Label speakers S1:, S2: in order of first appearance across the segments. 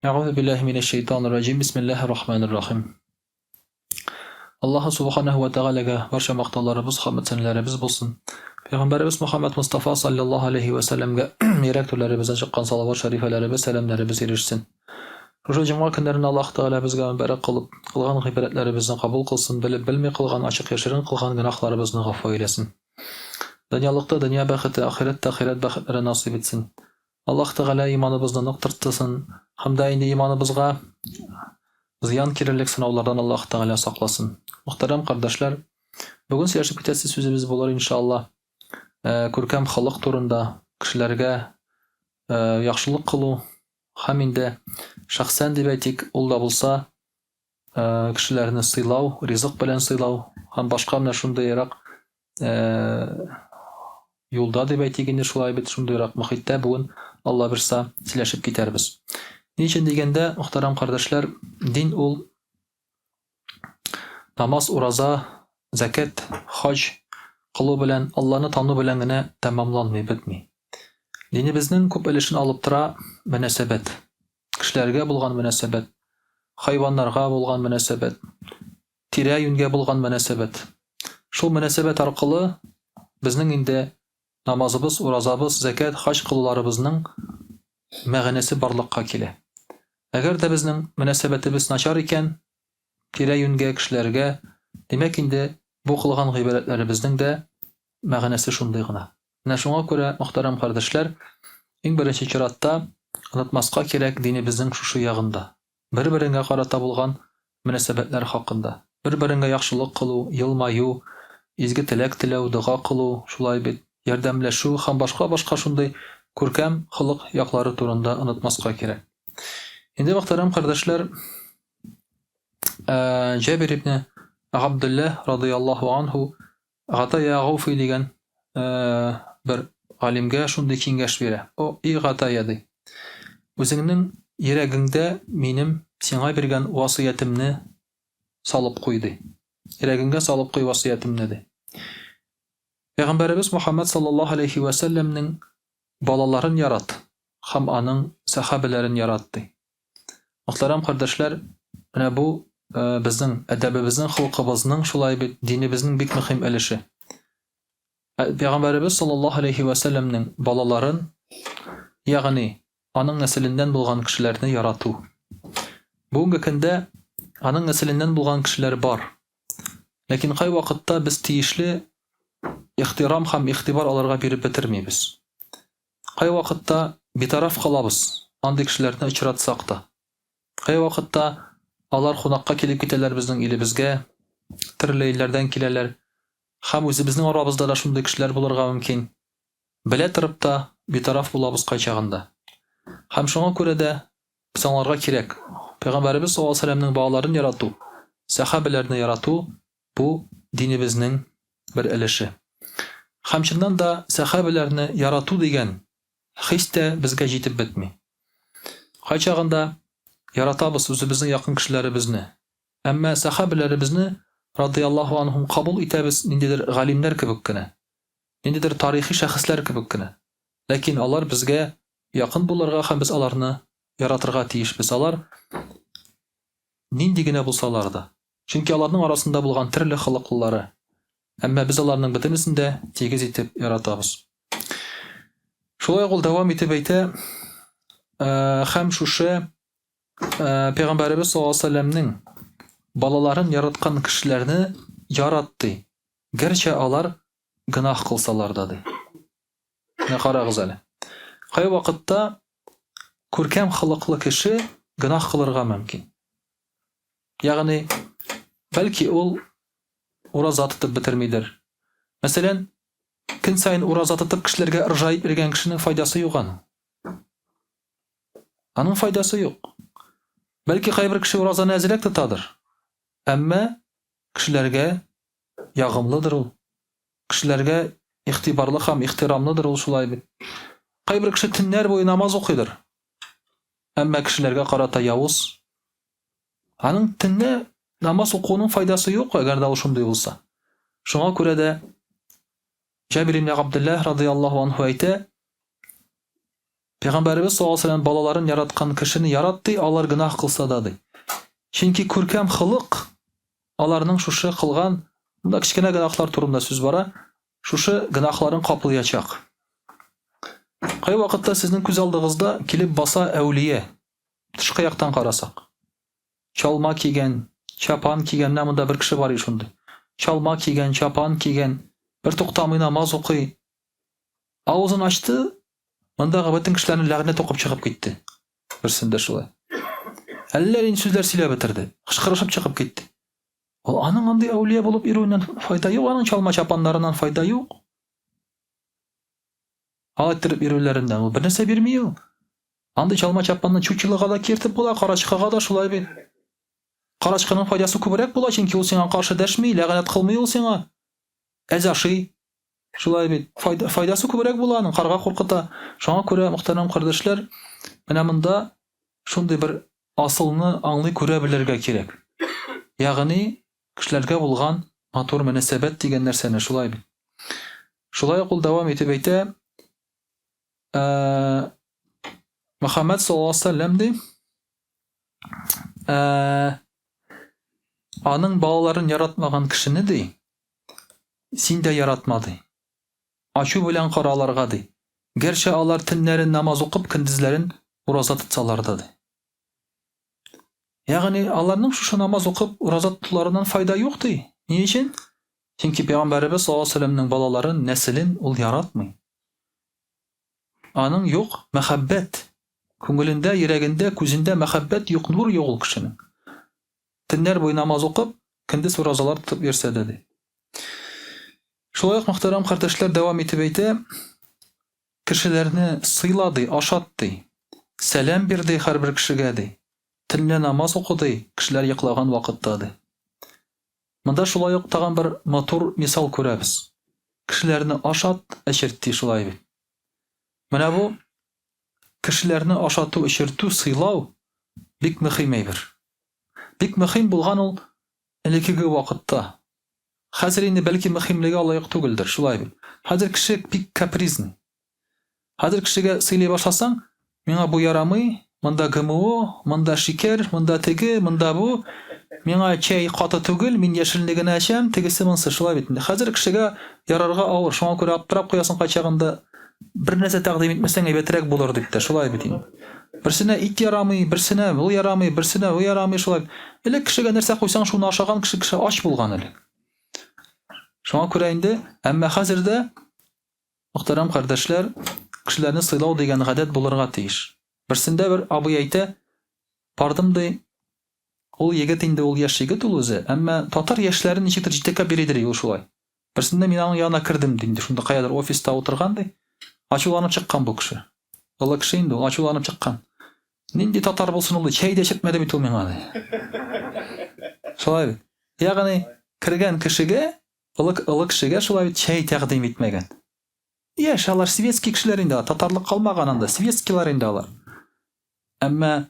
S1: Әгъузу биллаһи минәш шәйтанир раҗим. Бисмиллаһир рахманир рахим. Аллаһу субханаһу ва тәгаләгә барча мактауларыбыз, хәмд сәнәләребез булсын. Пәйгамбәребез Мухаммад Мустафа саллаллаһу алейхи ва сәлләмгә йөрәк түрләребездән чыккан салават шәрифәләребез, сәламнәребез ирешсен. Шушы җомга көннәрен Аллаһ Тәгалә безгә мөбарәк кылып, кылган гыйбадәтләребезне кабул кылсын, белеп белми кылган, ачык яшерен кылган гөнаһларыбызны гафу әйләсен. Дөньялыкта дөнья бәхете, ахирәттә ахирәт бәхетләре насыйп итсен. Аллаһ Тәгалә иманыбызны нык тыртсын һәм дә инде иманыбызга зыян килерлек сынаулардан Аллаһ Тәгалә сакласын. Мөхтәрәм кардәшләр, бүген сөйләшеп китәсе сүзебез булыр иншалла. Э, күркәм холык турында, кешеләргә э, яхшылык кылу һәм инде шәхсән дип әйтик, ул да булса э, кешеләрне сыйлау, ризык белән сыйлау һәм башка менә шундыйрак юлда дип әйтик инде шулай бит, шундыйрак мохиттә бүген Алла бирса сөйләшеп китәрбез. Ни өчен дигәндә, мөхтәрәм кардәшләр, дин ул намаз, ураза, зәкәт, хаҗ кылу белән, Алланы тану белән генә тәмамланмый, бетми. Динебезнең күп өлешен алып тора мөнәсәбәт. Кешеләргә булган мөнәсәбәт, хайваннарга булган мөнәсәбәт, тирә-юньгә булган мөнәсәбәт. Шул мөнәсәбәт аркылы безнең инде намазыбыз, уразабыз, зәкят, хаҗ кылуларыбызның мәгънәсе барлыкка килә. Әгәр дә безнең мөнәсәбәтебез начар икән, тирә-юньгә, кешеләргә, димәк инде бу кылган гыйбадәтләребезнең дә мәгънәсе шундый гына. Менә шуңа күрә, мөхтәрәм кардәшләр, иң беренче чиратта онытмаска кирәк динебезнең шушы ягында. Бер-береңә карата булган мөнәсәбәтләр хакында. Бер-береңә яхшылык кылу, елмаю, изге теләк теләү, дога кылу, шулай бит, ярдәмләшү һәм башка-башка шундый күркәм холык яклары турында онытмаска кирәк. Инде, мөхтәрәм кардәшләр, Җәбир ибне Габдуллаһ радыяллаһу анһу Гатая Гауфи дигән бер галимгә шундый киңәш бирә. О, и Гатая, ди. Үзеңнең йөрәгеңдә минем сиңа биргән васыятемне салып куй, ди. Йөрәгеңгә салып куй васыятемне, ди. Пәйгамбәребез Мухаммад саллаллаһу алейхи вә сәлләмнең балаларын ярат һәм аның сәхабәләрен ярат, ди. Мөхтәрәм кардәшләр, менә бу безнең әдәбебезнең, холкыбызның, шулай бит, динебезнең бик мөһим өлеше. Пәйгамбәребез саллаллаһу алейхи ва сәлләмнең балаларын, ягъни аның нәселеннән булган кешеләрне ярату. Бүгенге көндә аның нәселеннән булган кешеләр бар. Ләкин кайвакытта без тиешле ихтирам һәм игътибар аларга биреп бетермибез. Кайвакытта битараф калабыз, андый кешеләрне очратсак та. Кайвакытта алар кунакка килеп китәләр безнең илебезгә, төрле илләрдән киләләр. Һәм үзебезнең арабызда да шундый кешеләр булырга мөмкин. Белә торып та битараф булабыз кайчагында. Һәм шуңа күрә дә без аңларга кирәк, Пәйгамбәребез саллаллаһу алейһи ва сәлләмнең балаларын ярату, сәхабәләрне ярату бу динебезнең бер өлеше. Һәм чыннан да сәхабәләрне ярату дигән хис тә безгә җитеп бетми. Кайчагында яратабыз үзебезнең якын кешеләребезне. Әмма сәхабәләребезне радыяллаһу анһум кабул итәбез ниндидер галимнәр кебек кенә, ниндидер тарихи шәхесләр кебек кенә. Ләкин алар безгә якын булырга һәм без аларны яратырга тиешбез. Алар нинди генә булсалар да. Чөнки аларның арасында булган төрле холыклылары. Әмма без аларның бөтенесен дә тигез итеп яратабыз. Шулай ук ул дәвам итеп әйтә, һәм шушы Пәйгамбәребез саллаллаһу алейһи вәсәлләмнең балаларын яраткан кешеләрне ярат ди. Гәрчә алар гөнаһ кылсалар да ди. Менә карагыз әле. Кайвакытта күркәм холыклы кеше гөнаһ кылырга мөмкин. Ягъни, бәлки ул ураза тотып бетермидер. Мәсәлән, көн саен ураза тотып кешеләргә ыржаеп йөргән кешенең файдасы юк аның. Аның файдасы юк. Бәлки кайбер кеше уразаны әзрәк тотадыр. Әмма кешеләргә ягымлыдыр ул. Кешеләргә игътибарлы һәм ихтирамлыдыр ул шулай бит. Кайбер кеше төннәр буе намаз укыйдыр. Әмма кешеләргә карата явыз. Аның төнлә намаз укуының файдасы юк, әгәр дә ул шундый булса. Шуңа күрә дә Җабир ибн Габдуллаһ радыяллаһу анһу әйтә, Пәйгамбәребез саллаллаһу алейһи вәсәлләм балаларын яраткан кешене ярат ди, алар гөнаһ кылса да ди. Чөнки күркәм холык аларның шушы кылган, монда кечкенә гөнаһлар турында сүз бара, шушы гөнаһларын каплаячак. Кайвакытта сезнең күз алдыгызда килеп баса әүлия, тышкы яктан карасак. Чалма кигән, чапан кигән, менә монда бер кеше бар шундый. Чалма кигән, чапан кигән, бер туктамый намаз укый. Авызын ачты, мондагы бөтен кешеләрне ләгънәт укып чыгып китте. Берсендә шулай. Әллә нинди сүзләр сөйләп бетерде. Кычкырышып чыгып китте. Ул аның андый әүлия булып йөрүеннән файда юк, аның чалма чапаннарыннан файда юк. Алай иттереп йөрүләреннән ул бернәрсә бирми ул. Андый чалма чапанны чучелога да киертеп була, карачкыга да шулай бит. Карачкының файдасы күбрәк була, чөнки ул сиңа каршы дәшми, ләгънәт кылмый ул сиңа. Әз ашый. Шулай бит. Файда, файдасы күбрәк була аның, карга куркыта. Шуңа күрә, мөхтәрәм кардәшләр, менә монда шундый бер асылны аңлый күрә белергә кирәк. Ягъни, кешеләргә булган матур мөнәсәбәт дигән нәрсәне, шулай бит. Шулай ук ул дәвам итеп әйтә, ә, Мөхәммәд саллаллаһу алейһи вәсәлләм ди, ә, аның балаларын яратмаган кешене ди, син дә яратма ди. Ачу белән кара аларга ди. Гәрчә алар төннәрен намаз укып, көндезләрен ураза тотсалар да ди. Ягъни аларның шушы намаз укып, ураза тотуларыннан файда юк ди. Ни өчен? Чөнки пәйгамбәребез саллаллаһу алейһи вәсәлләмнең балаларын, нәселен ул яратмый. Аның юк мәхәббәт. Күңелендә, йөрәгендә, күзендә мәхәббәт юк, нур юк ул кешенең. Төннәр буе намаз укып, көндез уразалар тотып йөрсә дә ди. Шулай ук мөхтәрәм кардәшләр дәвам итеп әйтә, кешеләрне сыйла ди, ашат ди. Сәлам бир ди һәрбер кешегә ди. Төнлә намаз укы ди, кешеләр йоклаган вакытта ди. Монда шулай ук тагын бер матур мисал күрәбез. Кешеләрне ашат, эчерт ди шулай бит. Менә бу кешеләрне ашату, эчертү, сыйлау бик мөһим әйбер. Бик мөһим булган ул элеккеге вакытта. Хәзер инде бәлки мөһимлеге алай ук түгелдер, шулай бит. Хәзер кеше бик капризный. Хәзер кешегә сөйли башласаң, миңа бу ярамый, монда ГМО, монда шикәр, монда теге, монда бу, миңа чәй каты түгел, мин яшелне генә эчәм, тегесе монсы, шулай бит инде. Хәзер кешегә ярарга авыр, шуңа күрә аптырап куясың кайчагында, бер нәрсә тәкъдим итмәсәң әйбәтрәк булыр дип тә, шулай бит инде. Берсенә ит ярамый, берсенә ул ярамый, берсенә ул ярамый, шулай. Элек кешегә нәрсә куйсаң, шуны ашаган кеше кеше ач булган элек. Шуңа күрә инде, әмма хәзер дә Мөхтәрәм кардәшләр, кешеләрне сыйлау дигән гадәт булырга тиеш. Берсендә бер абый әйтә, бардым ди, ул егет инде ул яшь егет ул үзе, әмма татар яшьләрен ничектер җитәкләп йөридер ул шулай. Берсендә мин аның янына кердем ди инде, шунда каядыр офиста утырган ди. Ачуланып чыккан бу кеше. Олы кеше инде ул, ачуланып чыккан. Нинди татар булсын ул, чәй дә эчертмәде бит ул миңа ди. Шулай бит. Ягъни кергән кешегә Олы, олы кешегә шулай бит чәй тәкъдим итмәгән. Яшь, алар светский кешеләр инде, татарлык калмаган анда, светскийлар инде алар. Әмма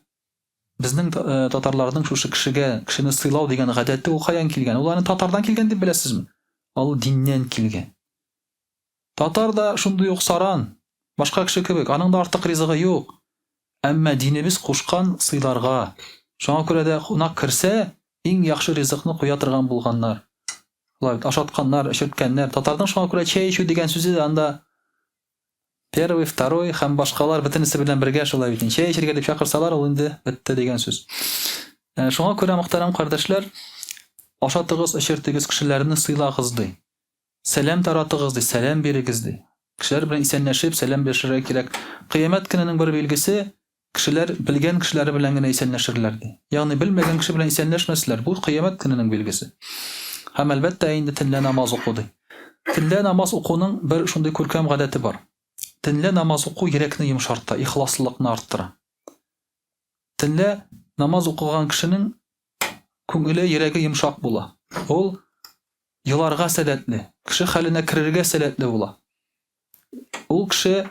S1: безнең э, татарларның шушы кешегә, кешене сыйлау дигән гадәте ул каян килгән? Ул аны татардан килгән дип беләсезме? Ул диннән килгән. Татар да шундый ук саран, башка кеше кебек, аның да артык ризыгы юк. Әмма динебез кушкан сыйларга. Шуңа күрә дә кунак керсә, иң яхшы ризыкны куя торган булганнар. Шулай бит, ашатканнар, эчерткәннәр. Татарның шуңа күрә чәй эчү дигән сүзе дә анда первый, второй һәм башкалар бөтенесе белән бергә шулай бит. Чәй эчергә дип чакырсалар, ул инде бетте дигән сүз. Э, шуңа күрә, мөхтәрәм кардәшләр, ашатыгыз, эчертегез, кешеләрне сыйлагыз ди. Сәлам таратыгыз, ди, сәлам бирегез, ди. Кешеләр белән исәнләшеп, сәлам бирешергә кирәк. Кыямәт көненең бер билгесе, кешеләр белгән кешеләре белән генә исәнләшерләр, ди. Ягъни белмәгән кеше белән исәнләшмәсләр. Бу кыямәт көненең билгесе. Һәм әлбәттә инде төнлә намаз уку, ди. Төнлә намаз укуның бер шундый күркәм гадәте бар. Төнлә намаз уку йөрәкне йомшарта, ихласлылыкны арттыра. Төнлә намаз укыган кешенең күңеле, йөрәге йомшак була. Ул еларга сәләтле, кеше хәленә керергә сәләтле була. Ул кеше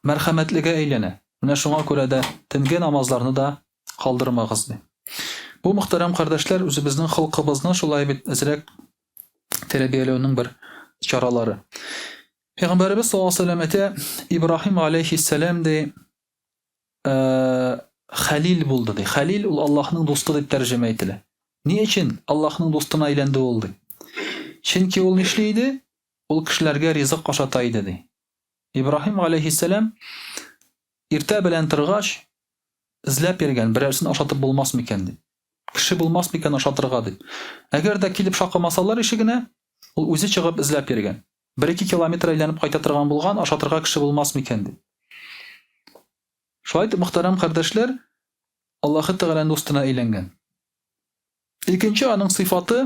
S1: мәрхәмәтлегә әйләнә. Менә шуңа күрә дә төнге намазларны да калдырмагыз ди. Бу мөхтәрәм кардәшләр үзебезнең холкыбызны шулай бит әзрәк тәрбияләүнең бер чаралары. Пәйгамбәребез саллаллаһу алейһи вәсәлләм әйтә, Ибраһим алейһиссәлам ди, Хәлил булды ди. Хәлил ул Аллаһның дусты дип тәрҗемә ителә. Ни өчен Аллаһның дустына әйләнде ул ди? Чөнки ул нишли иде? Ул кешеләргә ризык ашата иде ди. Ибраһим галәйһиссәлам иртә белән торгач, эзләп йөргән, берәрсен ашатып булмас микән дип. Кеше булмас микән ашатырга дип. Әгәр дә килеп шакымасалар ишегенә, ул үзе чыгып эзләп йөргән. Бер-ике километр әйләнеп кайта торган булган, ашатырга кеше булмас микән дип. Шулай итеп, мөхтәрәм кардәшләр, Аллаһы Тәгаләнең дустына әйләнгән. Икенче аның сыйфаты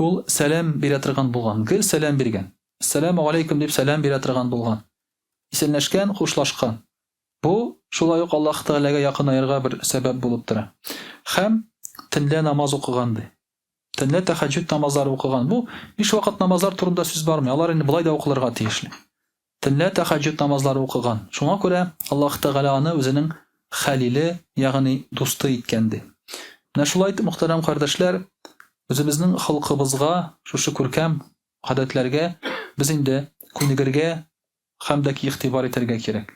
S1: ул сәлам бирә торган булган, гел сәлам биргән. Ассаламу алейкум дип сәлам бирә торган булган. Исәнләшкән, хушлашкан. Бу шулай ук Аллаһ Тәгаләгә якынаерга бер сәбәп булып тора. Һәм төнлә намаз укыган ди. Төнлә тәһәҗҗүд намазлары укыган. Бу биш вакыт намазлар турында сүз бармый. Алар инде болай да укылырга тиешле. Төнлә тәһәҗҗүд намазлары укыган. Шуңа күрә Аллаһ Тәгалә аны үзенең хәлиле, ягъни дусты иткән ди. Менә шулай итеп, мөхтәрәм кардәшләр, үзебезнең холкыбызга, шушы күркәм гадәтләргә без инде күнегергә һәм дә игътибар итәргә кирәк.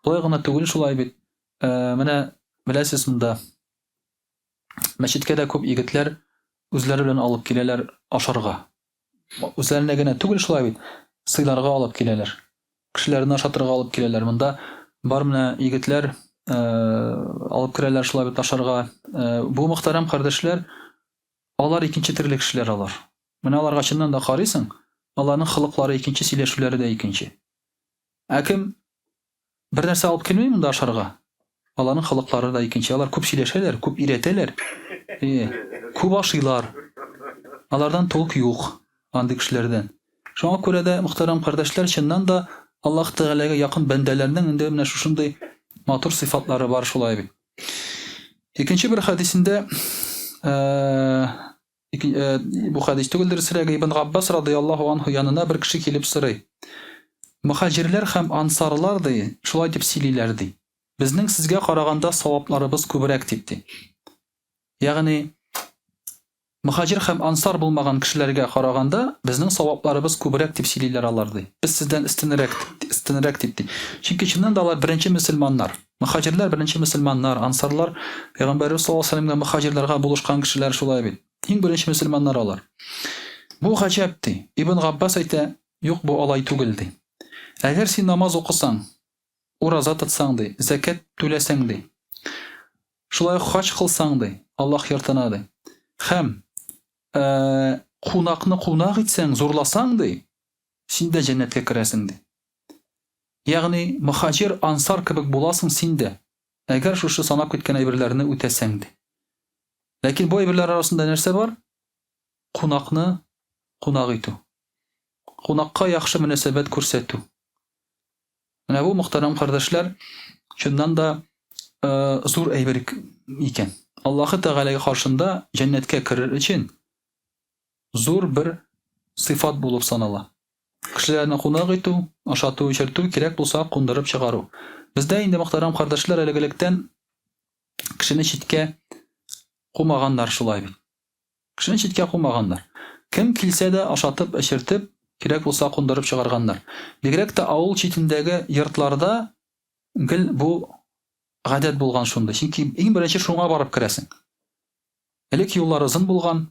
S1: Болай гына түгел шулай бит. Менә беләсез монда мәчеткә дә күп егетләр үзләре белән алып киләләр ашарга. Үзләренә генә түгел шулай бит, сыйларга алып киләләр. Кешеләрне ашатырга алып киләләр. Монда бар менә егетләр э, алып керәләр шулай бит ашарга. Э, бу мөхтәрәм кардәшләр, алар икенче төрле кешеләр алар. Менә аларга чыннан да карыйсың, аларның холыклары икенче, сөйләшүләре дә икенче. Ә кем Бер нәрсә алып килми монда ашарга. Аларның холыклары да икенче. Алар күп сөйләшәләр, күп өйрәтәләр. Э, күп ашыйлар. Алардан толк юк, андый кешеләрдән. Шуңа күрә дә, мөхтәрәм кардәшләр, чыннан да Аллаһ Тәгаләгә якын бәндәләрнең инде менә шушындый матур сыйфатлары бар шулай бит. Икенче бер хәдисендә э, Э, бу хәдис түгел, дөресрәге, Ибн Габбас радыяллаһу анһу янына бер кеше килеп сорый. Мөхаҗирләр һәм ансарлар ди, шулай дип сөйлиләр ди. Безнең сезгә караганда савапларыбыз күбрәк дип ди. Ягъни мөхаҗир һәм ансар булмаган кешеләргә караганда безнең савапларыбыз күбрәк дип сөйлиләр алар ди. Без сездән өстенрәк, өстенрәк дип ди. Чөнки чыннан да алар беренче мөселманнар. Мөхаҗирләр беренче мөселманнар, ансарлар пәйгамбәребез саллаллаһу алейһи вәсәлләмгә мөхаҗирләргә булышкан кешеләр шулай бит. Иң беренче мөселманнар алар. Бу гаҗәп ди. Ибн Габбас әйтә, юк, бу алай түгел ди. Әгәр син намаз укысаң, ураза тотсаң ди, зәкят түләсәң ди. Шулай ук хаҗ кылсаң ди, Аллаһ йортына ди. Һәм э, кунакны кунак итсәң, зурласаң ди, син дә җәннәткә керәсең ди. Ягъни, мөхаҗир, ансар кебек буласың син дә, әгәр шушы санап киткән әйберләрне үтәсәң, ди. Ләкин бу әйберләр арасында нәрсә бар? Кунакны кунак итү. Кунакка яхшы мөнәсәбәт күрсәтү. Менә бу, мөхтәрәм кардәшләр, чыннан да э, зур әйбер икән. Аллаһы Тәгаләгә каршында җәннәткә керер өчен зур бер сыйфат булып санала. Кешеләрне кунак итү, ашату, эчертү, кирәк булса, кундырып чыгару. Бездә инде, мөхтәрәм кардәшләр, элек-электән кешене читкә кумаганнар шулай бит. Кешене читкә кумаганнар. Кем килсә дә ашатып, эчертеп, кирәк булса, кундырып чыгарганнар. Бигрәк тә авыл читендәге йортларда гел бу гадәт булган шундый. Чөнки иң беренче шуңа барып керәсең. Элек юллар озын булган.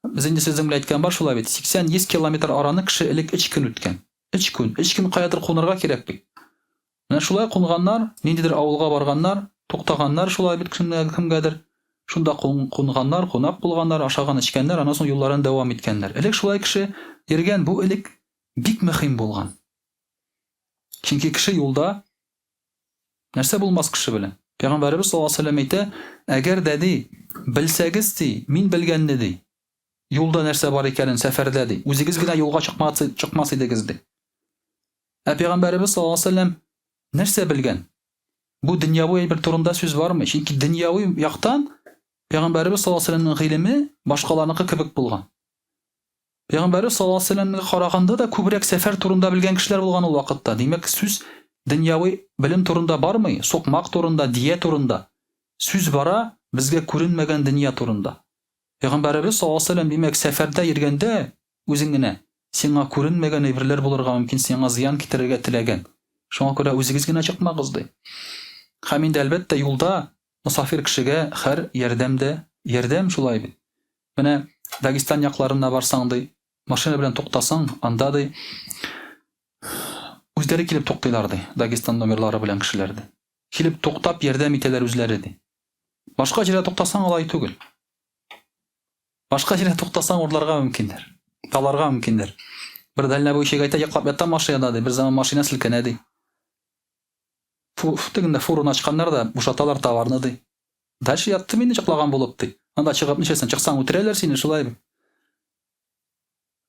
S1: Без инде сезнең белән әйткән бар шулай бит. 80-100 километр араны кеше элек 3 көн үткән. 3 көн. 3 көн каядыр кунырга кирәк бит. Менә шулай кунганнар, ниндидер авылга барганнар, туктаганнар шулай бит кемгәдер. Шунда кунганнар, кунак булганнар, ашаган, эчкәннәр, аннан соң юлларын дәвам иткәннәр. Элек шулай кеше йөргән, бу элек бик мөһим булган. Чөнки кеше юлда Нәрсә булмас кеше белән? Пәйгамбәребез саллаллаһу алейһи ва сәлләм әйтә, әгәр дә ди, белсәгез ди, мин белгәнне ди, юлда нәрсә бар икәнен сәфәрдә ди, үзегез генә юлга чыкмас, чыкмас идегез ди. Ә пәйгамбәребез саллаллаһу алейһи ва сәлләм нәрсә белгән? Бу дөньяви әйбер турында сүз бармый, чөнки дөньяви яктан пәйгамбәребез саллаллаһу алейһи ва сәлләмнең гыйлеме башкаларныкы кебек булган. Пәйгамбәребез саллаллаһу алейһи ва сәлләмгә караганда да күбрәк сәфәр турында белгән кешеләр булган ул вакытта. Димәк, сүз дөньяви белем турында бармый, сукмак турында, дия турында. Сүз бара безгә күренмәгән дөнья турында. Пәйгамбәребез саллаллаһу алейһи ва сәлләм, димәк, сәфәрдә йөргәндә үзең генә сиңа күренмәгән әйберләр булырга мөмкин, сиңа зыян китерергә теләгән. Шуңа күрә үзегез генә чыкмагыз, ди. Һәм инде, әлбәттә, юлда мосафир кешегә һәр ярдәм дә ярдәм, шулай бит. Менә Дагестан якларына барсаң, ди, машина белән туктасаң, анда, ди, үзләре килеп туктыйлар, ди, Дагестан номерлары белән кешеләр, ди. Килеп туктап ярдәм итәләр үзләре, ди. Башка җирдә туктасаң, алай түгел. Башка җирдә туктасаң, урларга мөмкиннәр. Таларга мөмкиннәр. Бер дальнобойщик әйтә, йоклап ятам машинада, ди. Бер заман машина селкенә, ди. Фу, тегендә фурын ачканнар да, бушаталар товарны, ди. Дальше яттым инде йоклаган булып, ди. Анда чыгып нишләсең? Чыксаң үтерәләр сине, шулай бит.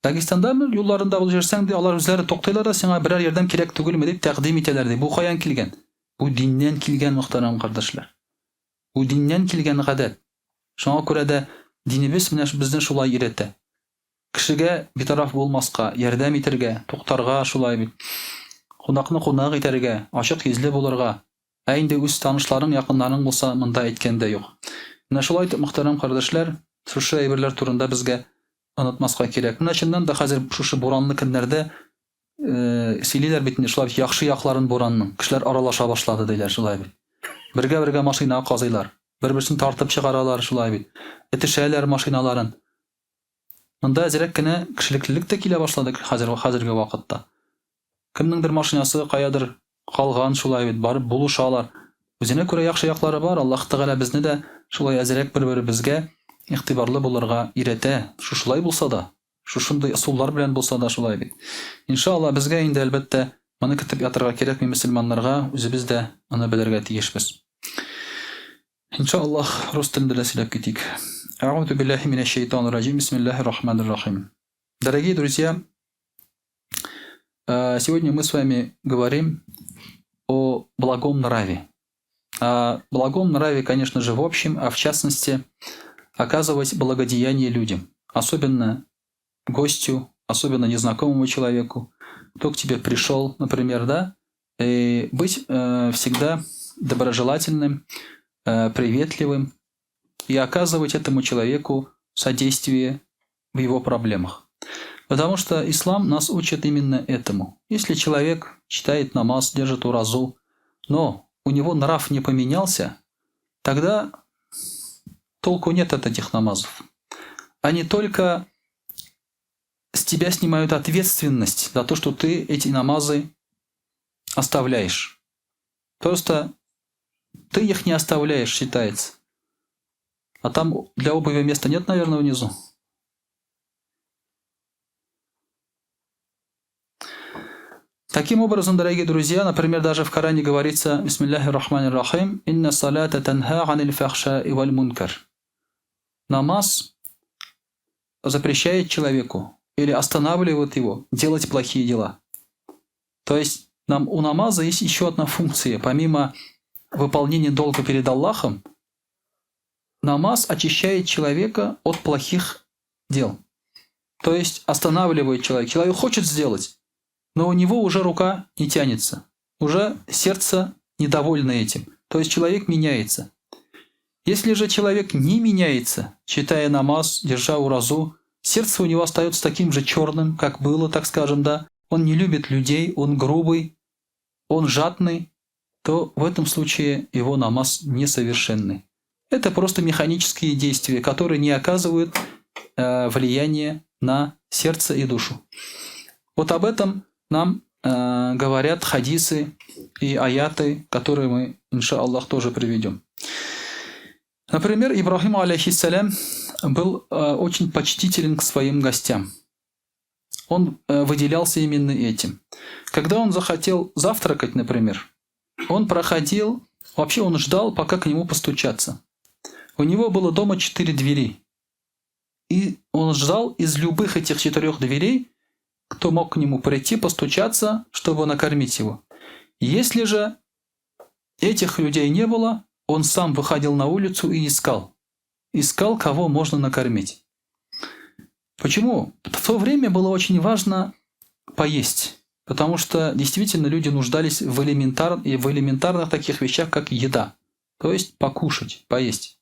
S1: Дагестанда юлларында булып йөрсәң, ди, алар үзләре туктыйлар да, сиңа берәр ярдәм кирәк түгелме дип тәкъдим итәләр, ди. Бу каян килгән? Бу диннән килгән, мөхтәрәм кардәшләр. Бу диннән килгән гадәт. Шуңа күрә дә динебез менә безне шулай өйрәтә. Кешегә битараф булмаска, ярдәм итәргә, туктарга, шулай бит. Кунакны кунак итәргә, ачык йөзле булырга. Ә инде үз танышларың, якыннарың булса, монда әйткән дә юк. Менә шулай итеп, мөхтәрәм кардәшләр, шушы әйберләр турында безгә онытмаска кирәк. Менә чыннан да хәзер шушы буранлы көннәрдә сөйлиләр бит инде шулай бит, яхшы якларын буранның. Кешеләр аралаша башлады диләр, шулай бит. Бергә-бергә машина казыйлар, бер-берсен тартып чыгаралар, шулай бит. Этешәләр машиналарын. Монда әзрәк кенә кешелеклелек тә килә башлады хәзер хәзерге вакытта. Кемнеңдер машинасы каядыр калган шулай бит, барып булышалар. Үзенә күрә яхшы яклары бар, Аллаһ Тәгалә безне дә шулай әзрәк бер-беребезгә игътибарлы булырга өйрәтә. Шушылай булса да, шушындый ысуллар белән булса да шулай бит. Иншалла, безгә инде, әлбәттә, моны көтеп ятырга кирәкми мөселманнарга, үзебез дә моны белергә тиешбез. Иншаллах, рус телендә дә сөйләп китик. Әгъузу биллахи минәш шайтанир раҗим. Бисмиллахир рахманир рахим. Дорогие друзья, сегодня мы с вами говорим о благом нраве. О благом нраве, конечно же, в общем, а в частности, оказывать благодеяние людям, особенно гостю, особенно незнакомому человеку, кто к тебе пришел, например, да, и быть всегда доброжелательным, приветливым и оказывать этому человеку содействие в его проблемах. Потому что ислам нас учит именно этому. Если человек читает намаз, держит уразу, но у него нрав не поменялся, тогда толку нет от этих намазов. Они только с тебя снимают ответственность за то, что ты эти намазы оставляешь. Просто ты их не оставляешь, считается. А там для обуви места нет, наверное, внизу. Таким образом, дорогие друзья, например, даже в Коране говорится «Бисмиллахи рахмани рахим, инна салата танха аниль фахша и валь мункар». Намаз запрещает человеку или останавливает его делать плохие дела. То есть нам у намаза есть еще одна функция. Помимо выполнения долга перед Аллахом, намаз очищает человека от плохих дел. То есть останавливает человека. Человек хочет сделать, но у него уже рука не тянется. Уже сердце недовольно этим. То есть человек меняется. Если же человек не меняется, читая намаз, держа уразу, сердце у него остается таким же черным, как было, так скажем, да, он не любит людей, он грубый, он жадный, то в этом случае его намаз несовершенный. Это просто механические действия, которые не оказывают влияние на сердце и душу. Вот об этом нам говорят хадисы и аяты, которые мы, иншаллах, тоже приведем. Например, Ибрахим, алейхиссалям, был очень почтителен к своим гостям. Он выделялся именно этим. Когда он захотел завтракать, например, он проходил, вообще он ждал, пока к нему постучатся. У него было дома 4 двери. И он ждал из любых этих 4 дверей, кто мог к нему прийти, постучаться, чтобы накормить его. Если же этих людей не было, он сам выходил на улицу и искал. Искал, кого можно накормить. Почему? В то время было очень важно поесть. Потому что действительно люди нуждались в элементарных таких вещах, как еда. То есть покушать, поесть.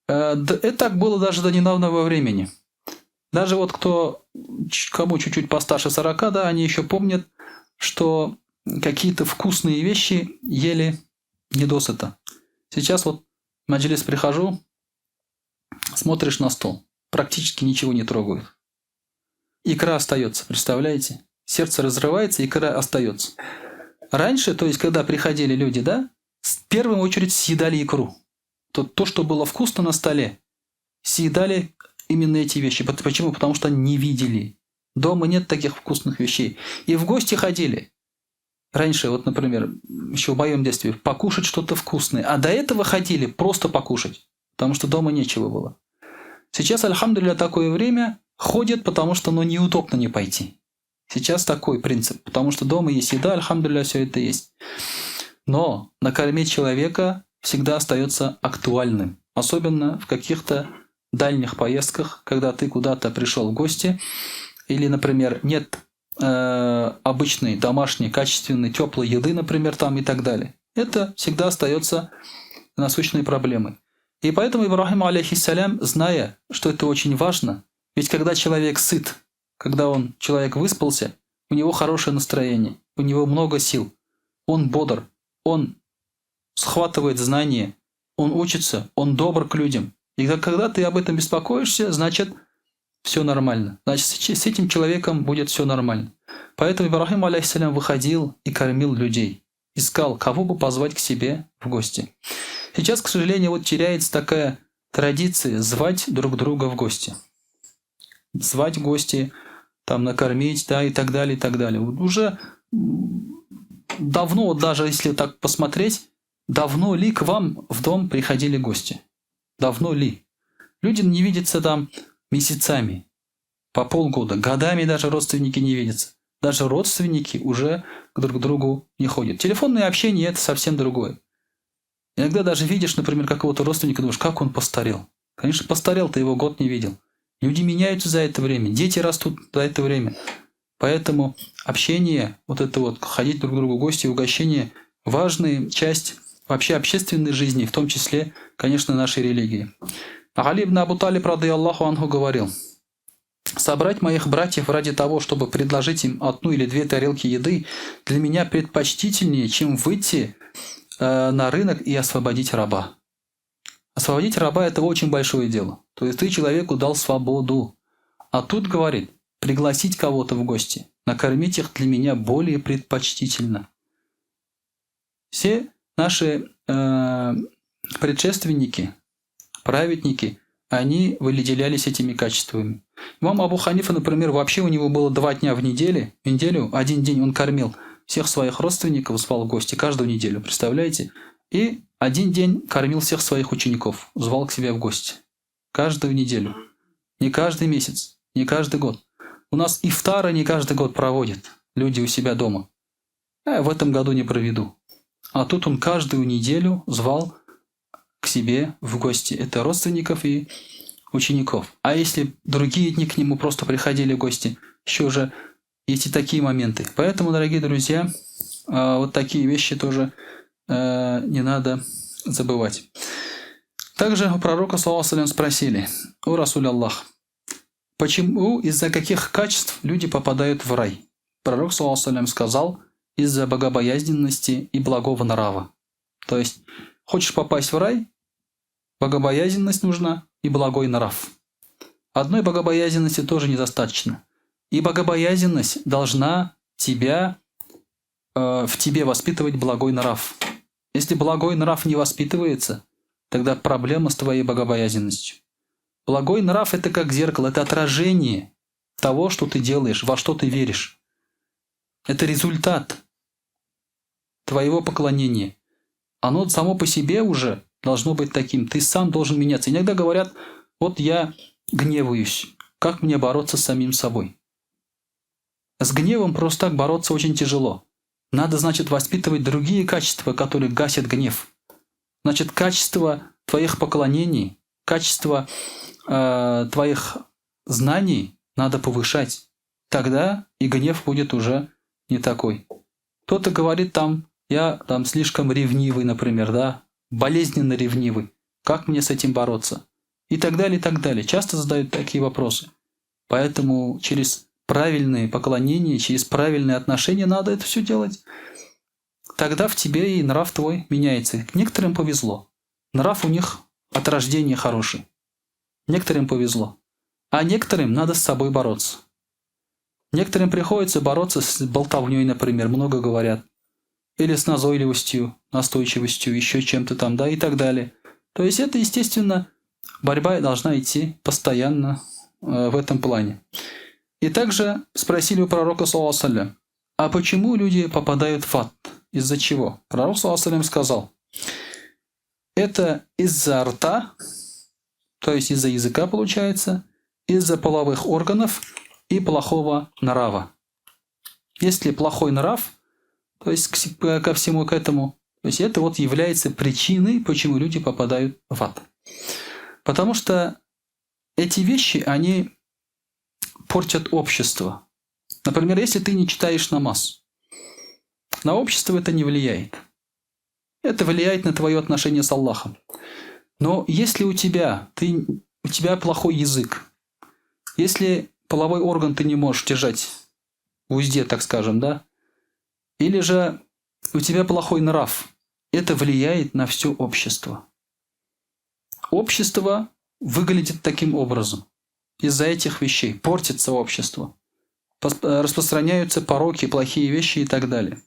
S1: Это так было даже до недавнего времени. Даже вот кто, кому чуть-чуть постарше 40, да, они еще помнят, что какие-то вкусные вещи ели Не досыта. Сейчас вот в маджлис прихожу, смотришь на стол, практически ничего не трогают. Икра остается, представляете? Сердце разрывается, икра остается. Раньше, то есть, когда приходили люди, да, в первую очередь съедали икру. То, что было вкусно на столе, съедали именно эти вещи. Почему? Потому что не видели. Дома нет таких вкусных вещей. И в гости ходили. Раньше, вот, например, еще в моем детстве, покушать что-то вкусное. А до этого ходили просто покушать, потому что дома нечего было. Сейчас, альхамдулилля, такое время ходят, потому что ну, неудобно не пойти. Сейчас такой принцип, потому что дома есть еда, альхамдулилля, все это есть. Но накормить человека всегда остается актуальным, особенно в каких-то дальних поездках, когда ты куда-то пришел в гости, или, например, нет обычной, домашней, качественной, теплой еды, например, там и так далее. Это всегда остается насущной проблемой. И поэтому Ибрахим, алейхиссалям, зная, что это очень важно, ведь когда человек сыт, когда он, человек выспался, у него хорошее настроение, у него много сил, он бодр, он схватывает знания, он учится, он добр к людям. И когда ты об этом беспокоишься, значит, все нормально. Значит, с этим человеком будет все нормально. Поэтому Ибрахим, алейхиссалям, выходил и кормил людей. Искал, кого бы позвать к себе в гости. Сейчас, к сожалению, вот теряется такая традиция звать друг друга в гости. Звать в гости, там, накормить, да, и так далее, и так далее. Вот уже давно, вот даже если так посмотреть, давно ли к вам в дом приходили гости? Давно ли? Люди не видятся там месяцами, по полгода, годами даже родственники не видятся. Даже родственники уже друг к другу не ходят. Телефонное общение – это совсем другое. Иногда даже видишь, например, какого-то родственника, думаешь, как он постарел. Конечно, постарел, ты его год не видел. Люди меняются за это время, дети растут за это время. Поэтому общение, вот это вот, ходить друг к другу в гости, угощение – важная часть вообще общественной жизни, в том числе, конечно, нашей религии. Али ибн Абу Талиб, радыяллаху анху, говорил: «Собрать моих братьев ради того, чтобы предложить им одну или две тарелки еды, для меня предпочтительнее, чем выйти на рынок и освободить раба». Освободить раба – это очень большое дело. То есть ты человеку дал свободу. А тут, говорит, пригласить кого-то в гости, накормить их для меня более предпочтительно. Все наши предшественники, праведники, они выделялись этими качествами. Имам Абу Ханифа, например, вообще у него было 2 дня в неделю, один день он кормил всех своих родственников, звал в гости каждую неделю, представляете? И один день кормил всех своих учеников, звал к себе в гости. Каждую неделю. Не каждый месяц, не каждый год. У нас ифтары не каждый год проводят люди у себя дома. В этом году не проведу. А тут он каждую неделю звал к себе в гости. Это родственников и учеников. А если другие дни к нему просто приходили в гости, еще же есть и такие моменты. Поэтому, дорогие друзья, вот такие вещи тоже не надо забывать. Также у пророка, саллаллаху алейхи ва саллям, спросили: «О Расуль Аллах, почему, из-за каких качеств люди попадают в рай?» Пророк, саллаллаху алейхи ва саллям, сказал: из-за богобоязненности и благого нрава. То есть, хочешь попасть в рай, богобоязненность нужна и благой нрав. Одной богобоязненности тоже недостаточно. И богобоязненность должна в тебе воспитывать благой нрав. Если благой нрав не воспитывается, тогда проблема с твоей богобоязненностью. Благой нрав – это как зеркало, это отражение того, что ты делаешь, во что ты веришь. Это результат твоего поклонения. Оно само по себе уже должно быть таким. Ты сам должен меняться. Иногда говорят: вот я гневаюсь, как мне бороться с самим собой? С гневом просто так бороться очень тяжело. Надо, значит, воспитывать другие качества, которые гасят гнев. Значит, качество твоих поклонений, качество твоих знаний надо повышать. Тогда и гнев будет уже не такой. Кто-то говорит там: я там слишком ревнивый, например, да, болезненно ревнивый. Как мне с этим бороться? И так далее, и так далее. Часто задают такие вопросы. Поэтому через правильные поклонения, через правильные отношения надо это все делать. Тогда в тебе и нрав твой меняется. Некоторым повезло. Нрав у них от рождения хороший. Некоторым повезло. А некоторым надо с собой бороться. Некоторым приходится бороться с болтовней, например, много говорят. Или с назойливостью, настойчивостью, еще чем-то там, да, и так далее. То есть это, естественно, борьба должна идти постоянно в этом плане. И также спросили у пророка, саллаллаху алейхи, а почему люди попадают в ад? Из-за чего? Пророк, саллаллаху алейхи, сказал, это из-за рта, то есть из-за языка получается, из-за половых органов и плохого нрава. Если плохой нрав, то есть ко всему к этому, то есть это вот является причиной, почему люди попадают в ад. Потому что эти вещи, они портят общество. Например, если ты не читаешь намаз, на общество это не влияет. Это влияет на твое отношение с Аллахом. Но если у тебя плохой язык, если половой орган ты не можешь держать в узде, так скажем, да, или же у тебя плохой нрав, это влияет на все общество. Общество выглядит таким образом. Из-за этих вещей портится общество. Распространяются пороки, плохие вещи и так далее.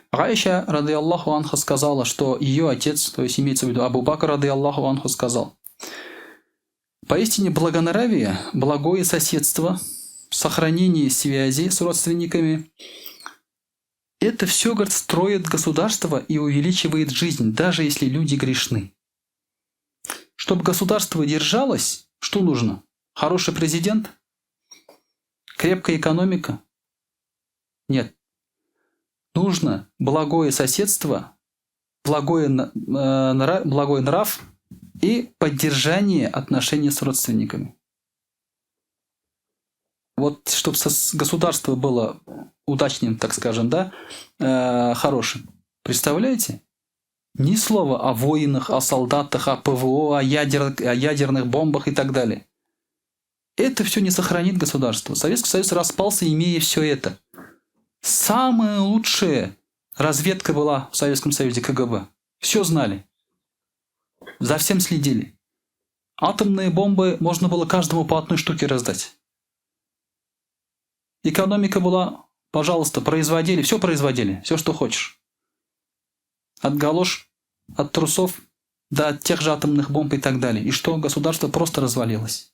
S1: Аиша, рады Аллаху анха, сказала, что ее отец, то есть имеется в виду Абу Бакр, рады Аллаху анху, сказал: поистине благонравие, благое соседство, сохранение связи с родственниками – это все, говорит, строит государство и увеличивает жизнь, даже если люди грешны. Чтобы государство держалось, что нужно? Хороший президент? Крепкая экономика? Нет. Нужно благое соседство, благой нрав и поддержание отношений с родственниками. Вот чтобы государство было удачным, так скажем, да, хорошим. Представляете? Ни слова о воинах, о солдатах, о ПВО, о ядерных бомбах и так далее. Это все не сохранит государство. Советский Союз распался, имея все это. Самая лучшая разведка была в Советском Союзе, КГБ. Все знали. За всем следили. Атомные бомбы можно было каждому по одной штуке раздать. Экономика была, пожалуйста, производили, все что хочешь. От галош, от трусов до тех же атомных бомб и так далее. И что? Государство просто развалилось.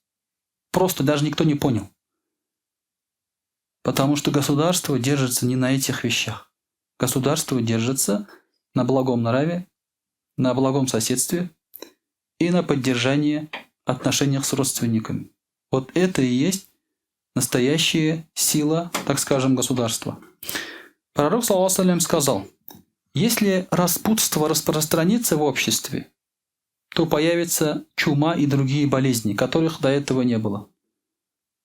S1: Просто даже никто не понял. Потому что государство держится не на этих вещах. Государство держится на благом нраве, на благом соседстве и на поддержании отношений с родственниками. Вот это и есть настоящая сила, так скажем, государства. Пророк, саллаллаху алейхи ва саллям, сказал: если распутство распространится в обществе, то появится чума и другие болезни, которых до этого не было.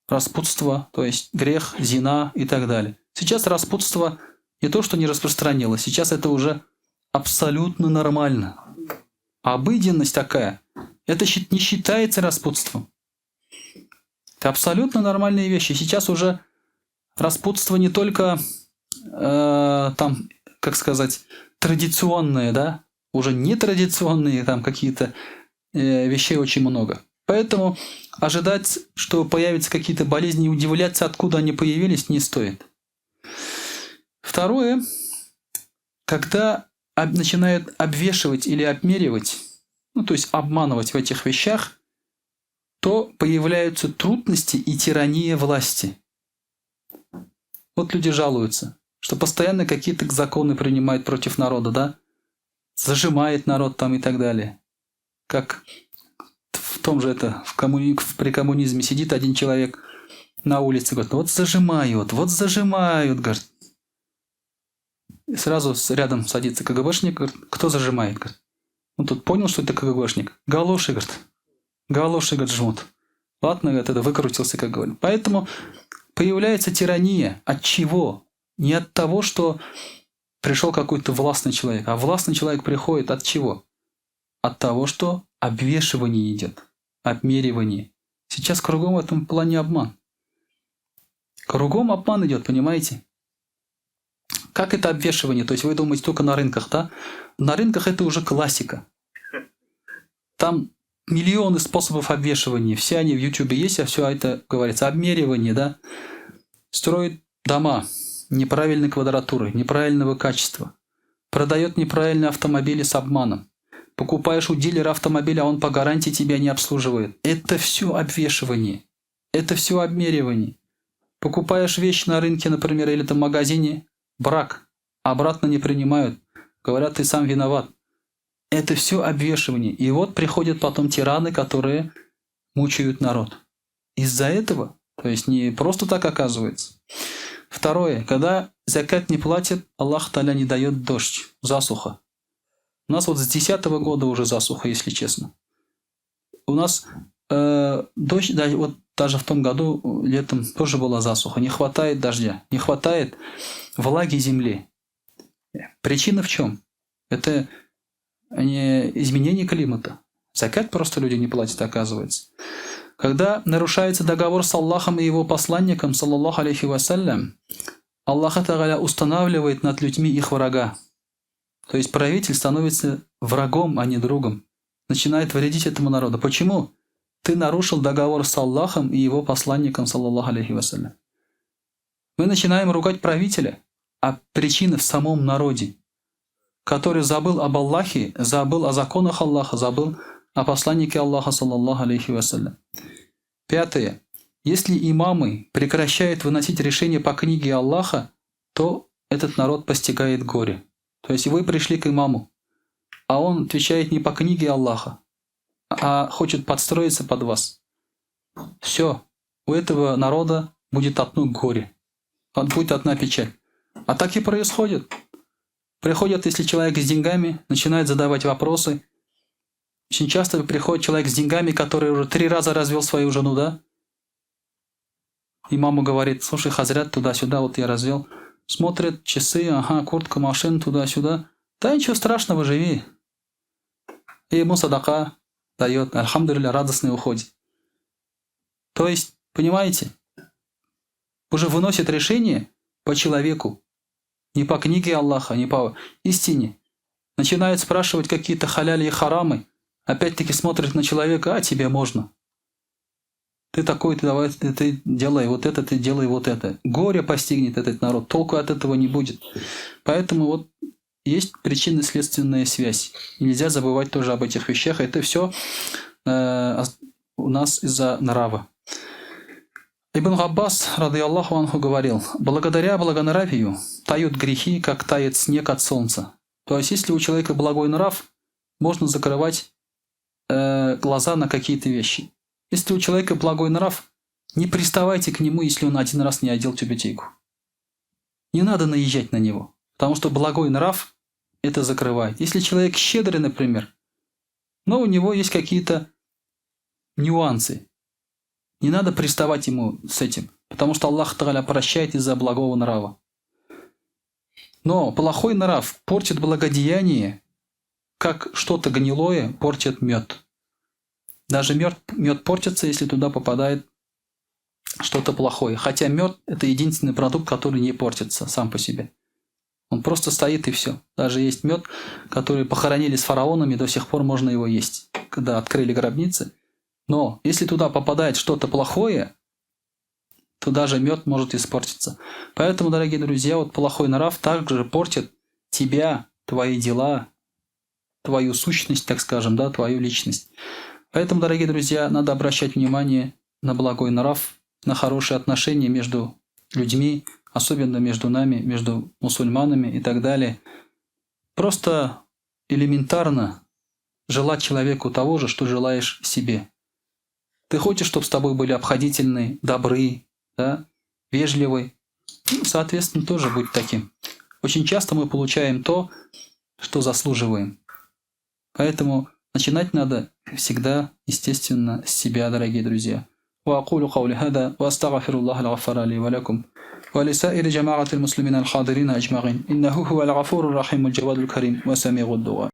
S1: Распутство, то есть грех, зина и так далее. Сейчас распутство не то, что не распространилось, сейчас это уже абсолютно нормально. Обыденность такая. Это не считается распутством. Это абсолютно нормальные вещи. Сейчас уже распутство не только там, как сказать, традиционные, да, уже нетрадиционные там какие-то вещей очень много. Поэтому ожидать, что появятся какие-то болезни, и удивляться, откуда они появились, не стоит. Второе, когда начинают обвешивать или обмеривать, ну, то есть обманывать в этих вещах, то появляются трудности и тирания власти. Вот люди жалуются, что постоянно какие-то законы принимают против народа, да? Зажимает народ там и так далее. Как в том же это, при коммунизме сидит один человек на улице, говорит, вот зажимают, говорит. И сразу рядом садится КГБшник, говорит, кто зажимает? Говорит. Он тут понял, что это КГБшник. Галоши, говорит. Галоши, говорит, жмут. Ладно, говорит, это выкрутился, как говорит. Поэтому появляется тирания. От чего? Не от того, что пришел какой-то властный человек. А властный человек приходит от чего? От того, что обвешивание идет, обмеривание. Сейчас кругом в этом плане обман. Кругом обман идет, понимаете? Как это обвешивание? То есть вы думаете только на рынках, да? На рынках это уже классика. Там миллионы способов обвешивания. Все они в Ютубе есть, а все это говорится. Обмеривание, да? Строит дома неправильной квадратуры, неправильного качества. Продает неправильные автомобили с обманом. Покупаешь у дилера автомобиль, а он по гарантии тебя не обслуживает. Это все обвешивание. Это все обмеривание. Покупаешь вещь на рынке, например, или там в магазине, брак, обратно не принимают. Говорят, ты сам виноват. Это все обвешивание. И вот приходят потом тираны, которые мучают народ. Из-за этого, то есть не просто так оказывается. Второе, когда закат не платит, Аллах Таля не дает дождь, засуха. У нас вот с 10 года уже засуха, если честно. У нас дождь, да, вот даже в том году летом тоже была засуха. Не хватает дождя, не хватает влаги земли. Причина в чем? Это не изменение климата. Закат просто люди не платят, оказывается. Когда нарушается договор с Аллахом и его посланником, саллаллаху алейхи вассалям, Аллах Тагаля устанавливает над людьми их врага. То есть правитель становится врагом, а не другом. Начинает вредить этому народу. Почему? Ты нарушил договор с Аллахом и его посланником, саллаллаху алейхи вассалям. Мы начинаем ругать правителя, а причина в самом народе, который забыл об Аллахе, забыл о законах Аллаха, забыл о посланнике Аллаха, саллаллаху алейхи вассалям. Пятое. Если имамы прекращают выносить решения по книге Аллаха, то этот народ постигает горе. То есть вы пришли к имаму, а он отвечает не по книге Аллаха, а хочет подстроиться под вас. Все, у этого народа будет одно горе, будет одна печаль. А так и происходит. Приходят, если человек с деньгами, начинает задавать вопросы. Очень часто приходит человек с деньгами, который уже 3 раза развел свою жену, да? И мама говорит, слушай, хазрят, туда-сюда, вот я развел. Смотрит, часы, ага, куртка, машина, туда-сюда. Да ничего страшного, живи. И ему садака дает, альхамдулилля, радостный уходит. То есть, понимаете, уже выносит решение по человеку, не по книге Аллаха, не по истине. Начинает спрашивать какие-то халяли и харамы, опять-таки смотрит на человека, а тебе можно. Ты такой, ты давай, ты делай вот это, ты делай вот это. Горе постигнет этот народ, толку от этого не будет. Поэтому вот есть причинно-следственная связь. Нельзя забывать тоже об этих вещах. Это все у нас из-за нрава. Ибн Аббас, радыяллаху анху, говорил, благодаря благонравию тают грехи, как тает снег от солнца. То есть, если у человека благой нрав, можно закрывать глаза на какие-то вещи. Если у человека благой нрав, не приставайте к нему, если он один раз не одел тюбетейку. Не надо наезжать на него, потому что благой нрав это закрывает. Если человек щедрый, например, но у него есть какие-то нюансы, не надо приставать ему с этим, потому что Аллах Тааля прощает из-за благого нрава. Но плохой нрав портит благодеяние, как что-то гнилое портит мед. Даже мед портится, если туда попадает что-то плохое. Хотя мед – это единственный продукт, который не портится сам по себе. Он просто стоит и все. Даже есть мед, который похоронили с фараонами, до сих пор можно его есть, когда открыли гробницы. Но если туда попадает что-то плохое, то даже мед может испортиться. Поэтому, дорогие друзья, вот плохой нрав также портит тебя, твои дела, твою сущность, так скажем, да, твою личность. Поэтому, дорогие друзья, надо обращать внимание на благой нрав, на хорошие отношения между людьми, особенно между нами, между мусульманами и так далее. Просто элементарно желать человеку того же, что желаешь себе. Ты хочешь, чтобы с тобой были обходительны, добры, да, вежливы. Ну, соответственно, тоже будь таким. Очень часто мы получаем то, что заслуживаем. Поэтому начинать надо всегда, естественно, с себя, дорогие друзья. وأقول قولي هذا وأستغفر الله الغفار لي ولكم ولسائر جماعة المسلمين الحاضرين أجمعين إنه هو الغفور الرحيم الجواد الكريم وسميع الدعاء.